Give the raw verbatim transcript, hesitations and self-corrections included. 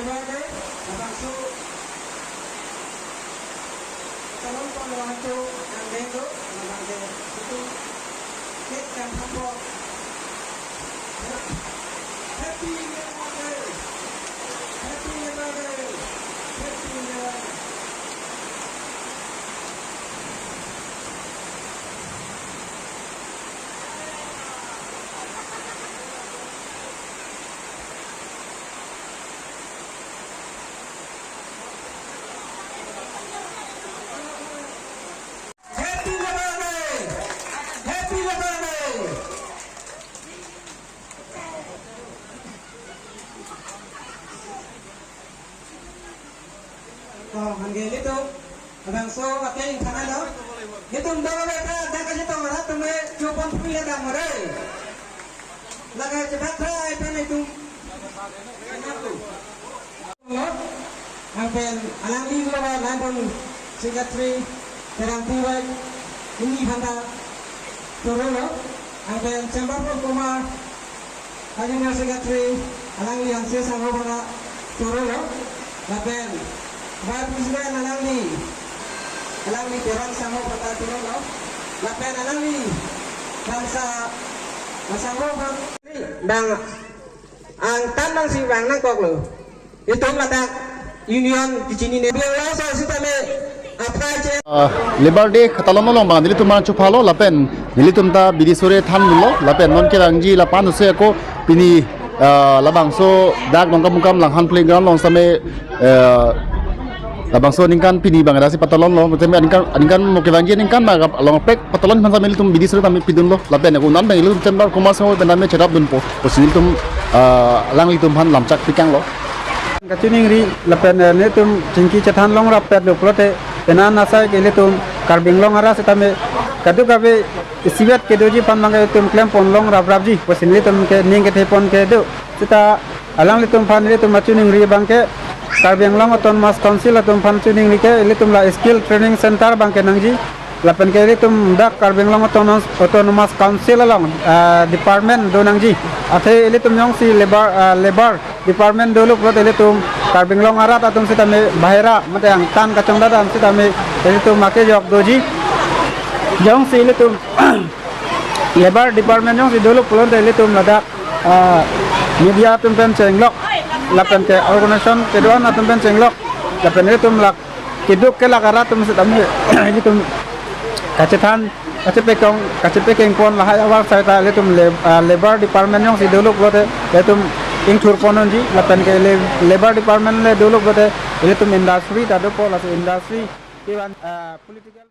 Labangso, labangso, Happy Labour Day! Happy Labour Day! Happy Labour Day! Happy Labour Day! Happy Labour Day! Oh, hangge ilitum, labangso ate ingthan lo. Ilitum dolo beta, dak kachetong arat atum ke chupon pui le dam re. Lake chepat ra, ipen itum. Lapen alangli lo, lapen secretary Terang Tiwai, ini handa turun lo. Lapen Chembar Pon Kumar, General Secretary, alangli Hanse Sangho Bhara turun lo. Lapen Vice President alangli, alangli Terang Sangho Bhara turun lo. Lapen alangli bangsa, bangsa Sangho Bhara. Bang angtan bang si bang nangkok lo. Itum ladak union kechinine biang langsung sitame apply che. Ah, Labour Day katalon along bang nelitum man chupha lo lapen nelitum ta bidi sore than lo lapen non kevangji lapu-an ose ako pini, ah, labangso dak Dongkamukam Langhan Playground along sitame, eh, labangso aningkan pini bang dak si patalon lo, sitame aningkan, aningkan mo kevangji aningkan ma along pek patalon aphan sitame ilitum bidi sore tame pidun lo lapen ako non bang ilitum Chembar Kumar Sangho pen tame cherap dunpo. Pusi nelitum, ah, alanglitum aphan lamchak pikang lo. Kachiningri lapen, eh, nelitum chingki chethan longrap pet lo pulote, penang asai ke ilitum Karbi Anglong arat sitame kadokave isivet kedoji aphan bang ke ilitum klem pon longrap rapji. Pusi nelitum ke ning kethe pon kedo. Seta alanglitum aphan ilitum kachiningri bang ke Karbi Anglong Autonomous Council atum aphan chiningri ke ilitum la skill training center bang ke nangji. Lapen ke ilitum dak Karbi Anglong Autonomous, Autonomous Council along, ah, department do nangji. Athe ilitum jongsi labour, ah, labour department dolo pulote ilitum Karbi Anglong arat atum sitame bahera mate angtan kachongdat atum sitame ilitum make jok doji. Jongsi ilitum labour department jongsi dolo pulote ilitum ladak, ah, media atum pen chenglok, lapen ke organization kedo-an atum pen chenglok, lapen ilitum lak keduk kelak arat atum sitame ilitum kachethan, kachepekong, kachepekeng pon lahai avar saita ilitum lab-, ah, labour department jongsi dolo pulote ilitum ingthur pon unji, lapen ke le-, labour department le dolo pulote ilitum industry ta dopo, laso industry kevan, ah, political